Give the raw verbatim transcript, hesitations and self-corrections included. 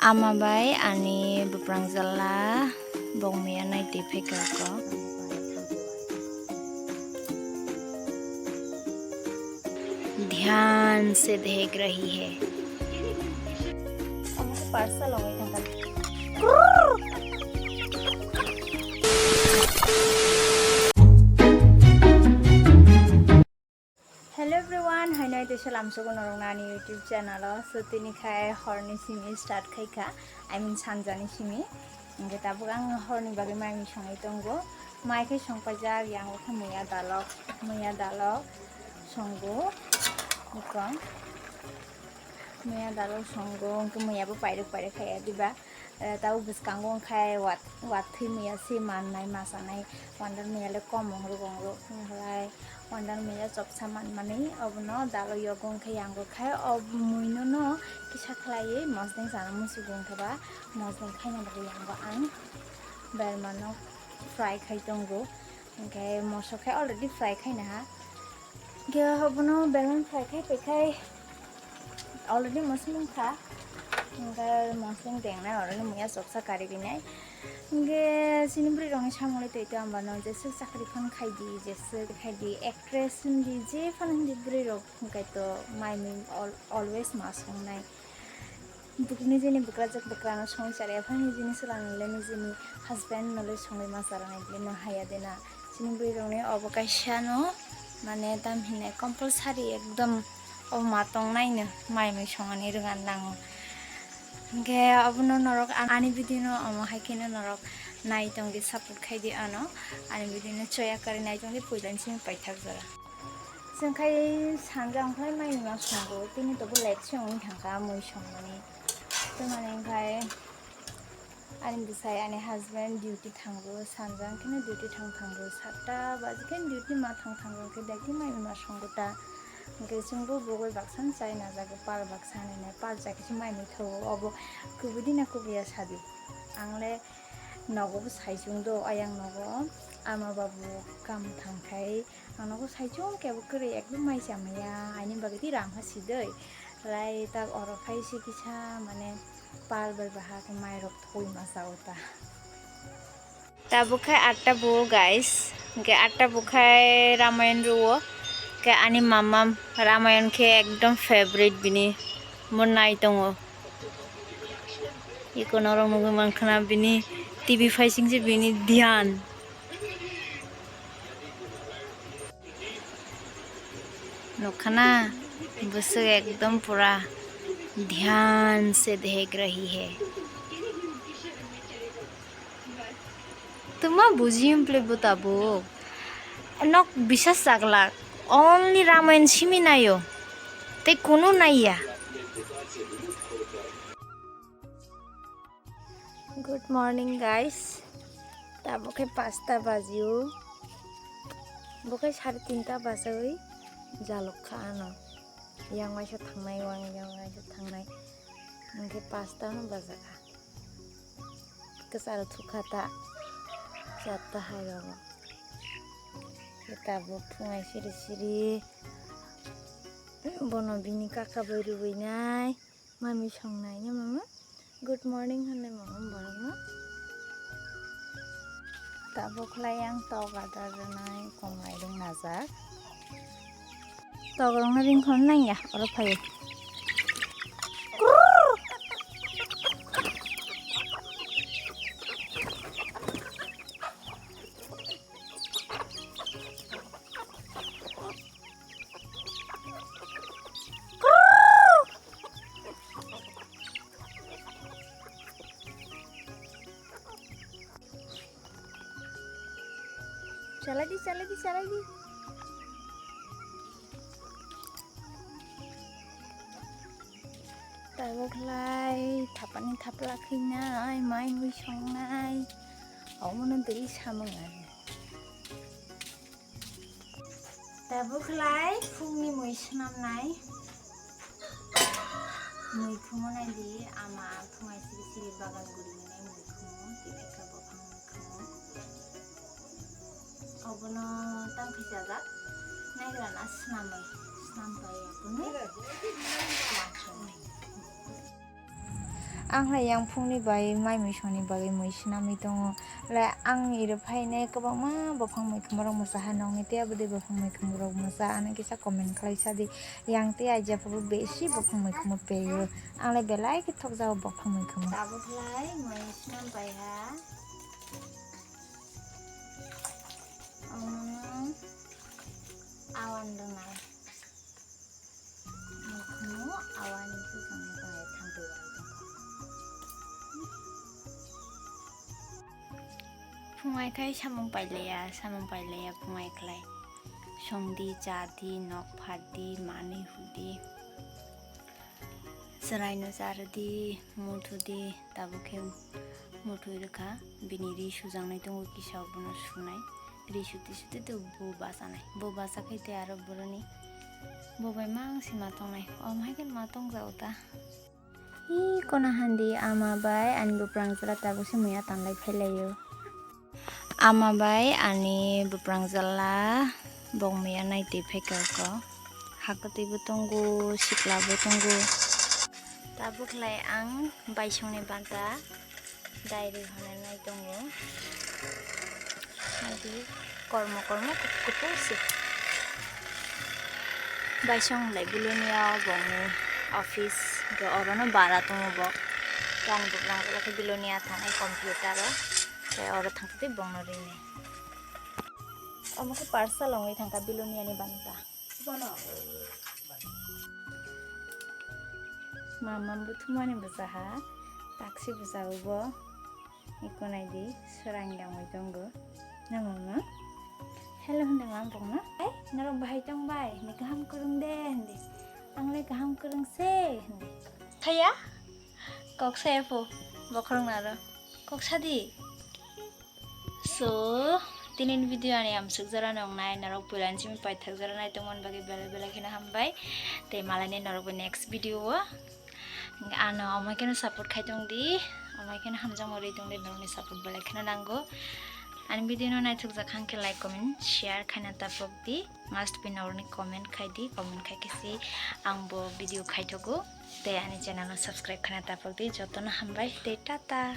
Ama bai ani bwprangjala bongmiya nai twi phaikha ko. Dhyan se dekh rahi hai. Parcel ongwi thangkha. Hello everyone, haino ito salam sugo norok nani YouTube channel o. So tini khai horni simi start khaikha, I mean sanjani simi. Hingke tabuk ang horni bagwi mai mui songwi tongo. Mai khe songpaijak, yango khe muya dalok, muya dalok songo. Ikon muya dalok songo, hingke muya bo pairok pairok khaiya diba. Eh, tabo bwskango wngkha wat, watwi muya se mannai, masanai, wandar muya le kom wngrok wngrok, wngkha lai wandar muya chopsa manmani, obono dalo yogo wngkha yango khai, o muinono kisa khlaiwi mosdeng sana musugo wngkha ba, mosdeng khaina bagwi yango ang bermano fry khai tongo, hingkhe moso khe already fry khaina ha. Hingke obono berman fry khai paikhai already mosong wngkha. Hingke mosong dengnai already muya chopsa kari rinai. Hingke chini bwrwi rokni samung le twi twi ambano jeswk chakri phano khaidi, jeswk khaidi, actress hindi, je phano hindi bwrwi rok hingke to mai mui al-, always ma songnai. Buk-, nijini bwkrajak bwkrano songwi chari ya phano nijini chwla nole nijini husband nole songwi ma chara nai bile no haya de na. Chini bwrwi rokni obo kaisa no mane tam hinai compulsory ekdom obo ma tong nai no mai mui songani rwngani nango. Hingke obono norok an-, ani video no omo hai khe no norok nai tong di support khai di ano ani video no choya kari nai tong di puila ni simi paithak jora. Chwng khai sanja wngkhlai mai ma songo, tini tobo late se wngwi thangkha mui songmani. Tamani wngkhai ani bwsai ani husband duty thango, sanja wngkheno duty thang thango, satta baji khe duty ma thang thango, hwnkhe daikhe mai ma songo ta. Hwnkhe chwngbo bugui baksa chai najago, pal baksa hinwi nai, pal chai khe se mai mui thogo, obo kubui di na kubui ya sadi. Ang le nogo bo sai chwng do, ayang nogo ama babu kam thang khai. Ang nogo saichung kebo kwrwi ekdom mai chamaya, aini bagwi tei rang pha sidoi. Lai tak oro phai se kisa mane pal bai baha khe mai rok thoi ma sao ta. Tabuk khai atta bo guys, hingke atta bo khai Ramayan rwo, ke ani mama Ramayan khe ekdom favorite bini, bo nai tongo. Iko norok nugwi mankha na bini T V phaising se bini dhyan. Nukha na, bwswk ekdom pura dhyan se dekh rahi hai. Tuma bujiyum ple bo tabuk. Nok bisas chaglak. Only Ramayan simi nayo. Tei kunu naiya. Good morning guys, tabuk khe pasta bajio, bo khe sare tinta bajawi jalok kha ano, yang waisa thangnai, yang waisa thangnai, hwnkhe pasta no bajak kha, kwcharo thukha ta, chatta hai rogo, tabuk phungai siri siri, bono bini kaka bai rwui nai. Mami songnai no mama. Good morning hwnwi mama borokno. Tabuk khlai ang tok adar rwnai kong mairung najak. Tok rwngna ringkhon nangya oro phaio. Chalai di, chalai di, chalai di. Tabuk lai thapani thapla khinai, mai mui songnai. Omono dei samung ani. Tabuk lai phungni mui swnamnai. Mui khumo naidi ama phungai siri siri bagan guri hinai mui khumo, tei khe bophang mui khumo. Obono tang khe chajak. Naigra na swnamwi, swnam pai kunu. Mansuknai. Ang hai yang phungni bai mai mui songni bagwi mui swnamwi tongo. Le ang iro phainai kwbangma buphang mui khumrok mwsa ha nokni tei aboni buphang mui khumrok mwsa ano kisa comment khlai sadi. Yang tei aija phabu besi buphang mui khumo peyo. Ang le belai khe thokjago buphang mui khumo. Tabuk lai mui swnam bai ha. Ang awan rwnai. Ang khumo awan sujangni bai thangtwi bai tongkha. Phungai khai samung pailaya, samung pailaya phungai khlai. Songdi, chadi, nok phardi, manwi hudi. Chwraino charwdi, muthudi, tabuk khe muthwi rwkha. Bini ri sujaknai tongo kisa, bono sunai. Ri suti suti to bo bachanai. Bo bachakhai tei aro boroni bo bai mang se ma tongnai. Om hai khe ma tongjago ta. Ih, kono handi ama bai ani buprang jwla tabuk se muya tanlai phailaio. Ama bai ani buprang jwla bok muya naitwi phaikha ko. Hakwtwi bo tongo, sikla bo tongo. Tabuk lai ang baisongni banta. Diary hwnwi nai tongo. Adi kormo kormo kuphur se. Baisong lai Bilonia o bongni office, hwnkhe orono bara tongo bo. Tei ani buprang jwla khe Bilonia thanai computer o. Tei oro thangtwi bongno rinai. Omo khe parcel wngwi thangkha Bilonia ni banta. Mama buthumani bwsa ha, taksi bwsa ubo. Iko nai di, swrang yangwi tongo. Na mama? Hello hwnde ma bongno. Ai, norok bahai tong bai, ni kaham kwrwng de hwnde. Ang le kaham kwrwng se hwnde. Thaya? Kok saya pho, bokhorok naro. Kok sadi. So, tini ni video ani amsuk jora nongnai, norok puila ni simi paithak jora nai tongmani bagwi belai belai kheno hambai. Tei malai ni norok bo next video o. Ano amai kheno support khai tong di, amai kheno hamjakma rwi tong di, norokni support belai kheno nango. Ani video no naithok jak hang khe like, comment, share khaina tapok di. Must be norokni comment khai di, comment khai khe si ang bo video khai thogo. Tei ani channel no subscribe khaina tapok di, jotono hambai tei tata.